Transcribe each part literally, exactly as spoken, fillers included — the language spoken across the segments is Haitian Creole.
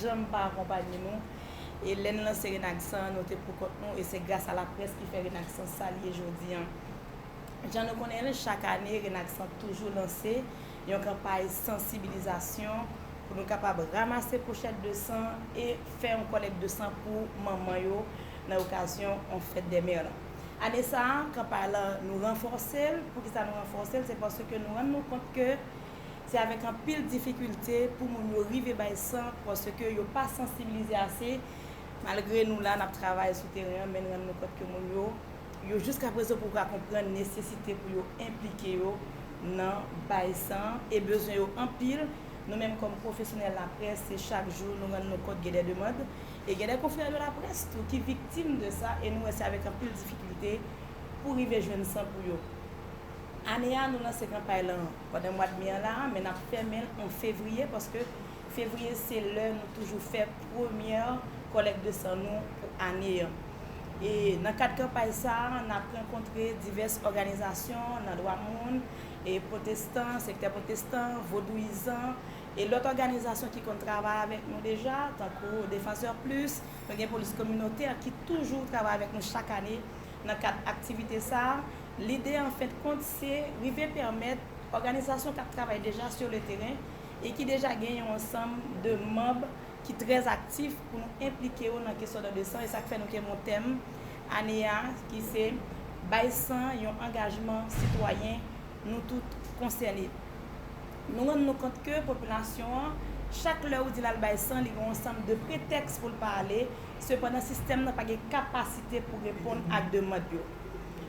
janm pa akonpanye nou. E lè n lanse Renaksan, nou te pou kont nou, e se gras a laprès ki fè Renaksan sa l ye jodi an. Jan nou konnen l, chak ane, Renaksan toujou lanse yon kanpay sansibilizasyon pou nou kapab ranmase pochèt de san e fè yon kòlèk de san pou manman yo nan okazyon yon fèt dè mè la. Ane sa a, kanpay la, nou ranfòse l. Poukisa nou ranfòse l? Se paske nou rann nou kont ke se avèk anpil difikilte pou moun yo rive bay san, paske yo pa sansibilize ase. Malgre nou la, n ap travay sou teren an, men n rann nou kont ke moun yo, yo jiskaprezan poko ka konprann nesesite pou yo enplike yo nan bay san e bezwen yo anpil. Nou menm kòm pwofesyonèl laprès, se chak jou nou rann nou kont gen de demann. E gen de konfrè de laprès tou ki viktim de sa, e nou wè se avèk anpil difikilte pou rive jwenn san pou yo. Ane a, nou lanse kanpay lan pandan mwa d me an la, men n ap fèmen l an fevriye, paske fevriye se lè nou toujou fè premyè kòlèk de san nou pou ane an. E nan kad kanpay sa a, n ap rankontre divès òganizasyon nan dwa moun, e pwotestan, sektè pwotestan, vodouyizan, e lòt òganizasyon ki konn travay avèk nou deja, tankou Défenseurs Plus, nou gen Polis Kominotè ki toujou travay avèk nou chak ane nan kad aktivite sa a. Lide, an fen de kont, se rive pèmèt òganizasyon k ap travay deja sur le terrain e ki deja gen yon ansanm de manm ki trè aktif pou nou enplike yo nan kesyon don de san, e sa k fè nou te gen yon tèm ane a ki se bay san, yon angajman sitwayen, nou tout konsène. Nou rann nou kont ke popilasyon an, chak lè ou di l al bay san, li gen yon ansanm de pretèks pou l pa ale, sepandan sistèm nan pa gen kapasite pou reponn ak demann yo.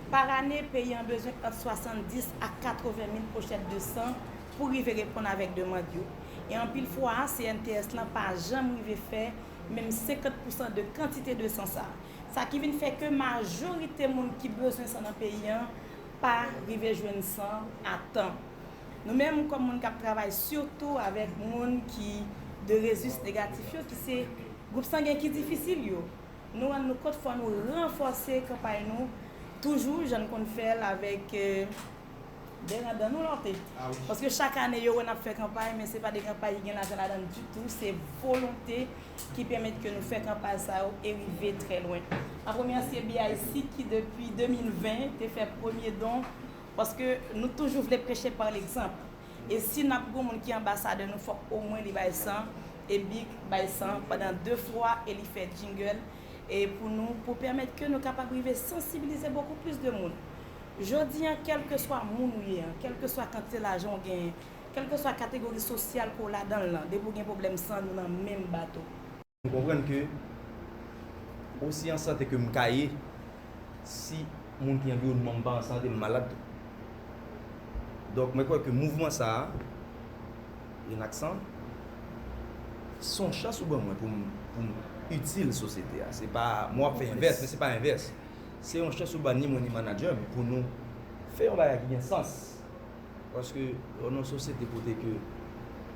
Pa ane, peyi an bezwen ant swasanndis a katreven mil pochèt de san pou rive reponn avèk demann yo. E anpil fwa, C N T S lan pa janm rive fè menm senkant pousan de kantite de san sa a. Sa ki vin fè ke majorite moun ki bezwen san nan peyi an pa rive jwenn san a tan. Nou menm, kòm moun k ap travay sitou avèk moun ki de rezis negatif yo, ki se gwoup sangen ki difisil yo, nou rann nou kont fò nou ranfòse kanpay nou toujou, jan n konn fè l avèk, euh, derandan nou lòte. Ah wi. Paske chak ane, yo wè n ap fè kanpay, men se pa de kanpay ki gen lajan ladan l ditou, se volonte ki pèmèt ke nou fè kanpay sa yo e rive trè lwen. N ap remèsye B I C ki, depi de mil ven, te fè premye don, paske nou toujou vle preche pa legzanp. E si n ap gon moun ki anbasadè nou, fòk omwen li bay san, e Big bay san pandan de fwa, e li fè jingle, e pou nou, pou pèmèt ke nou kapab rive sansibilize bokou plis de moun. Jodi an, kèlkeswa moun ou ye an, kèlkeswa kantite lajan w genyen, kèlkeswa kategori sosyal ke w ladan l lan, depi w gen pwoblèm san, nou nan menm bato. M konprann ke osi an sante ke m ka ye, si moun ki anviwònman m pa an sante, m malad tou. Donk, mwen kwè ke mouvman sa a, Renaksan, se yon chans ou ban mwen pou m, pou m itil sosyete a. Se pa, mwen w ap fè envès, men se pa envès. Se yon chans ou ban ni mwen ni manadjè m pou nou fè yon bagay ki gen sans. Paske, nou nan yon sosyete kote ke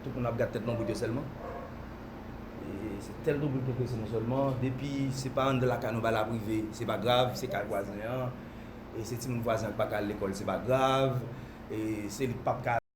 tout moun ap gad tèt lonbrit yo sèlman. E se tèl lonbrit ki enterese nou sèlman. Depi se pa anndan lakay nou, ba la prive, se pa grav, se kay vwazen an. E se timoun vwazen an ki pa ka al lekòl, se pa grav. E se li k p ap ka